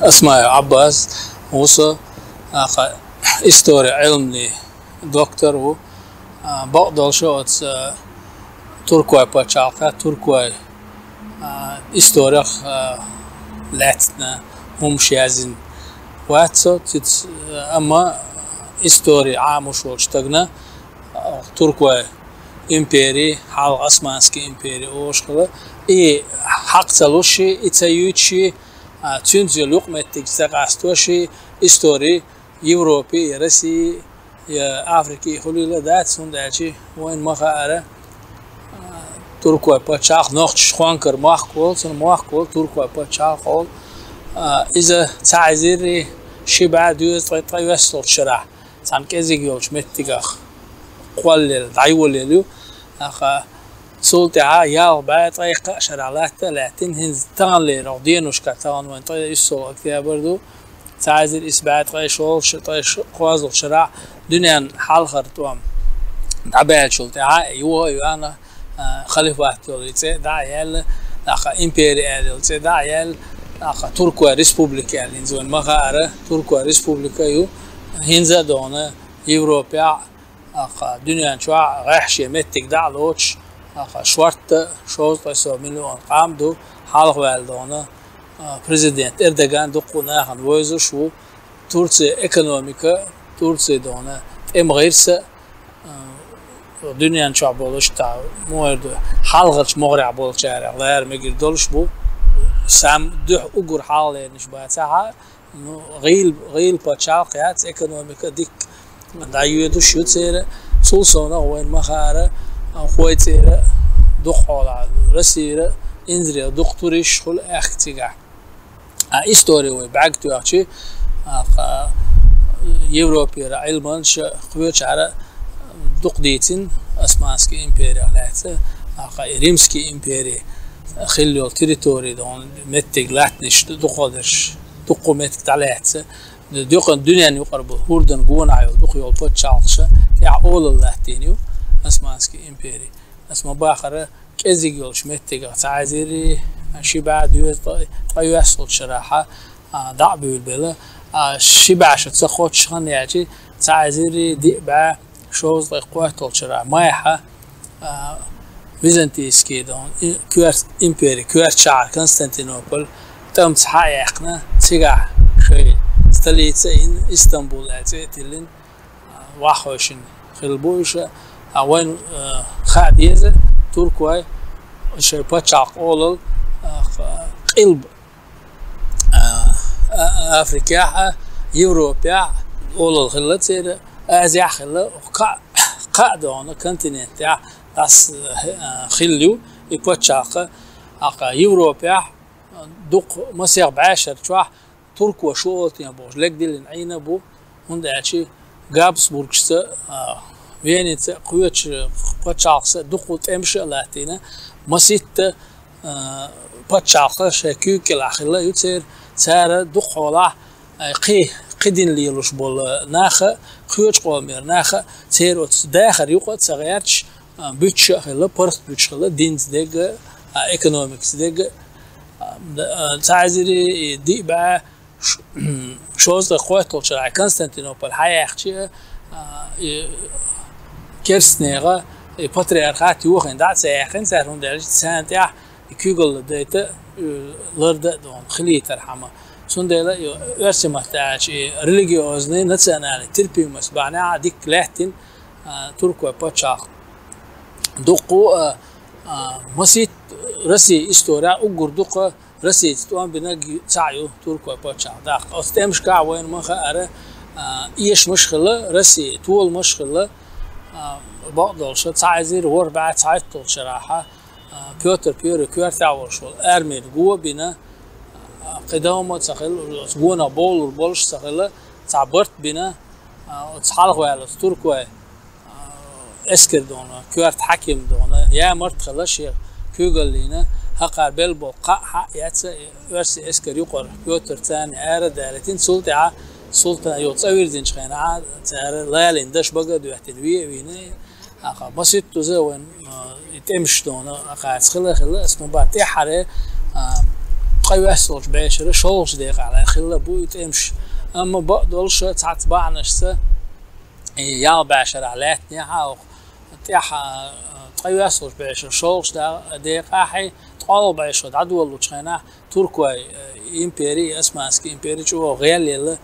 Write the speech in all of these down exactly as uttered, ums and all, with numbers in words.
Асмаев Ӏаббас ву со, аха, истори Ӏилманийн доктор ву, а, бакъдолуш оцу, а, туркойн пачхьалкхехь, туркойн, а, историх, а, лаьцна хӀумаш яздина вац со, циц-, амма истори Ӏамош волчу стагана, а, туркойн импери, хьалха Османский импери олуш хилла, и хьакха ца луш, и ца юьйцуш, а, цуьнца йолу юкъаметтиг ца къастош, истори Европи, я Росси, я Африки хуьлийла дац, хӀунда аьлча вайна ма хаара, а, туркойн пачхьалкх нохчаша хонкара мохк волу, цунна мохк волу туркойн пачхьалкх олу. А, иза цхьа эзар ши бӀе дезткъе ткъайоьссалгӀачу шарахь цхьана кӀезиг йолчу меттигах кхоллаелла, дӀайолаелла ю. Аха, цул тӀаьхьа ялх бӀе ткъе кхаа шарахь латта а лаьттина, хӀинца таханлерчу деношкахь, тахана вайн ткъе уьссалгӀа октябрь ду, цхьа эзар исс бӀе ткъе шолгӀачу, ткъе кхозлагӀчу шарахь дуьненна хьалхара тӀом дӀабаьллачул тӀаьхьа, юха а йоьхна, а, халифат йолу и цӀе дӀа а яьлла, аха, импери аьлла йолу цӀе дӀа а яьлла, аха, Туркойн республика аьлла, хӀинца вайна ма хаара, Туркойн республика ю, хӀинца а дона Европехь, аха, дуьнен чохь гӀеххьа шен меттиг дӀа а лоцуш, аха, шортта шовзткъе сов миллион къам ду, хьалхаваьлла дона, а, президент Эрдоган дуккха а нахана вевзаш ву. Турцин экономика, Турцин дона тӀеман гӀирс а, а, дуьнен чохь болуш, тӀе муха эр ду, хьалхарчу могӀарехь болчарех лара мегар долуш бу. Сам дуьхьа уггар хьалхалернаш бацахь а, ну, гӀийла, гӀийла пачхьалкх яц, экономика дикка дӀайоьдуш ю церан. Цул совнах вайна ма хаара, а, хӀой цӀера дукха хьолахь, Россера инзаре дукха туристаш хуьлу аьхка цигахь. А истори вай бӀаьрг тоьхчи, а, кха-, Европера Ӏилманча кхечара дукха дийцина Османский империях лаьцна, а, кха-, и Римский импери хилла йолу территори дона меттиг латтанаш дукхалдерш, дуккха меттиг дӀалаьцна. Дукха дуьнен юкъара бу хӀурдан гонахь йолу дукха йолу пачхьалкхаша тӀехь олалла латтийна ю Османский импери. Ас ма бахара, кӀезиг йолчу меттигах цхьа эзар ши бӀе дезткъе ткъайоьссалгӀачу шарахь, а, дӀа а буьйлабелла, а, ши бӀе ша ца кхоччуш хан яьлчи, цхьа эзар диъ бӀе шовзткъе кхойтталгӀачу шарахь майхьа, а, византийский дон, и-, коьрт-, импери, коьртачу шахьар Константинополь тӀамца хьа а яьккхина, цигахь шайн столица а йина, Истамбул аьлла цӀе а тиллина, ваххойшина хилла бу уьш, а, вайн, а, хаа деза, туркой шайн пачхьалкх олал, а, къилба, а, а, Африкехь а, Европехь а олал хилла церан, Азехь а хилла, кхаа, кхаа дона континентехь дас, а, хилла ю и пачхьалкх, а, кха Европехь дукха масех бӀешар чохь турко шу олу тен бохуш легдиллина Ӏийна бу, хӀунда аьлча Габсбургца, а, Веница, кхечу пачхьалкхаша дукха тӀемаш а латтийна, маситта, а, пачхьалкх шайн куьйга кӀелахь хилла ю церан, цара дукха хьолахь, а, кхин, кхин дин лелош болу нах а, кхечу къомера нах а, церан оцу дахар юкъа а ца гӀерташ, а, буьтуш а хилла, паргӀат буьтуш хилла, динца дегга, а, экономикаца дегга, а, д-, а, цхьа эзар диъ бӀе ш-, шовзткъе кхойтталгӀачу шарахь Константинополь хьаяьхча, а, и керстанеха и патриархат йохийна дӀа а ца яьккхина цара, хӀунда аьлча царна тӀехь и куьйгалла дайта, э, ларда а дона, хилийтархьама. Цундела и оьрсийн маттахь аьлча и религиозный, национальный терпимость бахьанехь а дикка лаьттина, а, туркой пачхьалкх. Дуккха, а, а, масийтта Россия история уггар дукха Россица тӀом бина г-, цхьаъ ю туркой пачхьалкх. ТӀаккха оцу тӀемашкахь вайна ма хаара, а, эшамаш а хилла, Россия толамаш а хилла, а, бакъдолуша, цхьа эзар ворхӀ бӀе цхьайтталгӀачу шарахь, а, Пётр Первый коьртехь волуш волу армин го а бина, а, кхидӀа хӀума а ца хилла, оцу гонах бовлур болуш а ца хилла, цхьа барт а бина, а, оцу хьалхаваьллачу туркой, а, эскар дона, коьрта хьаким дона, ямарт а хилла шен куьйгаллина, хӀокхара белла болу кхаа хьаъ а эцна, оьрсийн эскар юкъара Пётр царна ара а далийтина, цул тӀаьхьа султан йолу цӀа вирзинчу хенахь, цара лалийна даш бага а доьттина, ве а вийна, аха, маситтаза вайн, а, и тӀемаш дона, аха, цхила а хилла, ас ма бан тӀаьххьара, а, ткъаь ваьссалгӀачу бӀешара шолгӀачу декъехь лаьцна хилла бу и тӀемаш. Амма бакъдолуш цхьацца бахьанашца, и ялх бӀешарахь лаьттинехь а, тӀаьхьа, а, ткъаь ваьссалгӀачу бӀешара шолгӀачу да-, декъехь, ткъолгӀа бӀешо дӀадолалучу хенахь, туркойн, э, импери, Османский импери чӀогӀа гӀелъелла,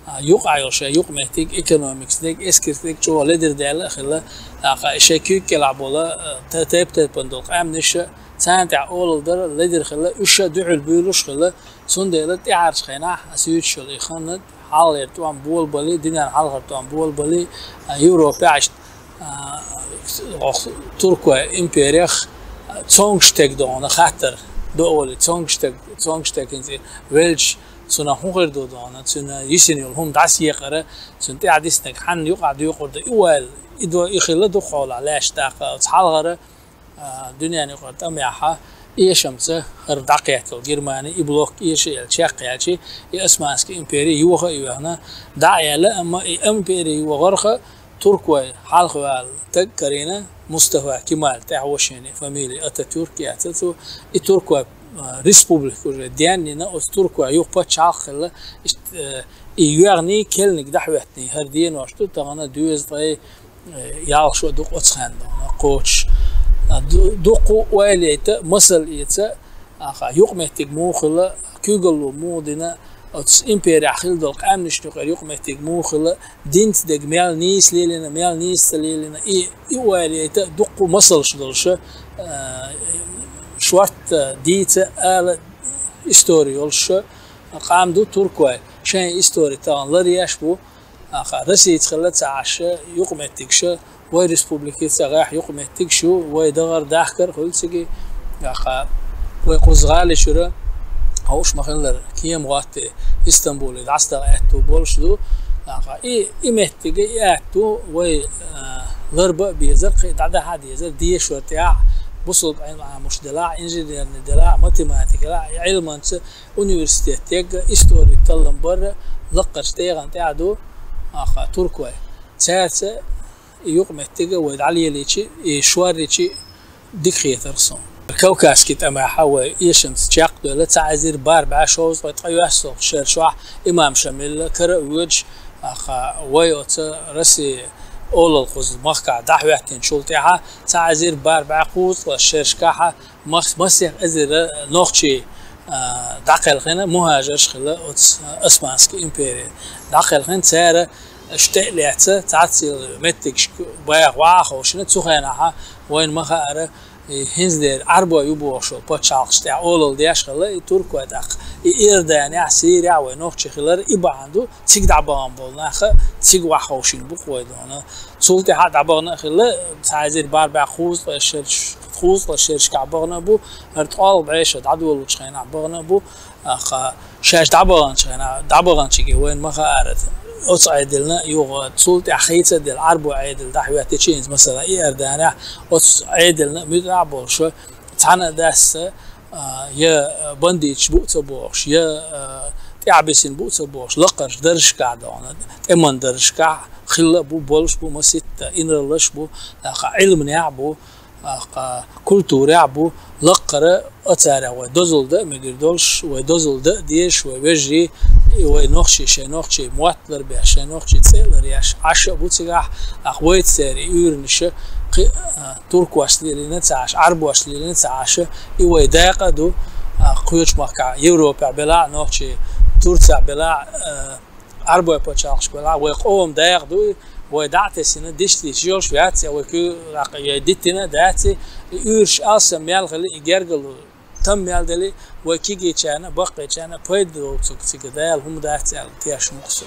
а, юкъахь йолу шайн юкъаметтиг, экономиканиг, эскарниг чӀогӀа ледара даьлла а хилла, тӀаккха шайн куьйга кӀелахь болу, э, та-, тайп-тайпана долу къаьмнаш а, царна тӀехь олалла дара ледара хилла, уьш а дуьхьал буьйлуш а хилла, цундела тӀаьхьарчу хенахь, ас юьйцуш йолу и хан, хьалхара тӀом болабалий, дуьненна хьалхара тӀом болабалий, а, Европехь иштта, а, туркойн имперех цомгуш стаг догӀна хаттар до олий, цомгуш стаг, цомгуш стаг хӀинца велча, цунах хӀун хир ду догӀна, цуьнан йисина йолу хӀума дӀасаекъар, цунна тӀаьхьа диснарг хьанна юкъахь доькъур ду, и ойла, и до, и хилла дукха хьолахь лаьтташ тӀаккха оцу хьалхара, а, дуьненан юкъара тӀамехь, эшамца хӀара дӀакхетта йолу Германи, и блок эша а елла чекхъяьлча, и Османский импери йоха а йоьхна, дӀа а яьлла, амма и импери йохарх туркойн хьалхаваьлла стаг карийна, Мустафа Кемаль, тӀаьхьа вошина фамили Ататюрк яц цо, и туркойн, а, республика уже денна йина, оцу туркойн юха пачхьалкх хилла, иштта, а, и йоьгӀний керланиг дӀахӀоьттиний, хӀара денош ду тахана дезткъе ялх шо ду-кх оцу хенахь кхочуш. Ду-, дуккха ойла яйта, масал эца, аха, юкъаметтиг муха хилла, куьйгалло муха дина, оцу имперехь хилла долу къаьмнашна юкъара юкъаметтиг муха хилла, динца дерг мел нийса лелийна, мел нийса ца лелийна, и, и ойла яйта, дуккха масалш долуш, а, шортта дийца ала истори йолуш къам ду туркойн, шайн истори тахана ларъеш бу, аха, Россица хилла ца Ӏаш юкъаметтигаш, вай республикица гӀехь юкъаметтигаш ю, вай дагӀар дахкар хуьлу цига, аха, вай кхуза гӀали шуьра, ховш ма-хиллара, кема гӀоттий, Истамбуле дӀасадаха аьтту болуш ду, аха, и, и меттиг, и аьтту вай, а, ларба а безар, кхин дӀадаха а дезар, дешар тӀехь, бусулба Ӏилма Ӏамош делахь, инженерный делахь, математика делахь, и Ӏилманца университет дегга, истори таллам барра лаккхарчу тӀегӀан тӀехь ду, аха, туркойн. Цаьрца и юкъаметтиг вай дӀалелийча, и шорйича дика хетара суна. Кавказский тӀамехь вай эшамца чекхдевлла, цхьа эзар бархӀ бӀе шовзткъе ткъайоьссалгӀачу шерашкахь имам Шамил кара а воьдуш, аха, вай оцу Росси олалла кхуза махкахь дӀахӀоьттинчул тӀаьхьа, цхьа эзар бархӀ бӀе кхузткъалгӀачу шерашкахь мас-, масех эзар нохчий, а, дӀакхелхина, мухӀажарш хилла оцу Османский импере. ДӀакхелхина цара, аш тӀе а лаьцна, цхьацца меттигашка баха ваха ховшина, цу хенахь вайна ма хаъара, и хӀинца дера Ӏарбой ю бохуш йолу пачхьалкхаш тӀехь олалла деш хилла, и туркой тӀаккха. И Иорданехь, Сирехь вай нохчий хилар, и бахьана ду, цига дӀабахана болу нах а, цига ваха ховшийна бу-кх вай дона. Цул тӀаьхьа дӀабахана а хилла, цхьа эзар бархӀ бӀе кхузткъе шераш-, кхузткъалгӀачу шерашкахь бахана а бу, хӀара ткъолгӀа бӀешо дӀадолалучу хенахь бахана а бу, аха, шаьш дӀабаханчу хенахь, дӀабаханчиге вайна ма хаъара, оцу Ӏедална а юха цул тӀаьхьа хийца а делла, Ӏарбой Ӏедал дӀахӀоьттича, хӀинца, масала, Иорданехь, оцу Ӏедална а муьтӀахь а болуш, цхьана а даьсса, а, я бандиташ бу а ца бохуш, я, а, тӀаьхьабисина бу а ца бохуш, лакхарчу даржашкахь догӀна, тӀеман даржашкахь хилла а бу, болуш бу маситта, инарлаш бу, аха, Ӏилманехь а бу, аха, культурехь а бу, лаккхара а царех вай дозалла дан а мегар долуш, вай дозалла дан а дезаш, вай вежарий, и вай нохчий, шайн нохчийн мотт ларбеш, шайн нохчийн цӀе а ларъеш, Ӏаш а бу цигахь, аха, вайца церан и уьйранаш кхин а, а, туркошца лелийна ца Ӏаш, Ӏарбошца лелийна ца Ӏаш, и вай дакъа а ду, а, кхечу махкахь, Европехь белахь а нохчий, Турцехь белахь а, а, Ӏарбой пачхьалкхашка белахь а, вай къоман дакъа ду и, вай дӀа а тесина, дишдийча йолуш вац, я вай куьйгахь, я дитина а дац и, и уьйраш алсам мел хили, и гергарло там мел дели, вай кегийчарна а, баккхийчарна а пайда доцург цига Дала хӀума дац аьлла, тешна ву-кх со.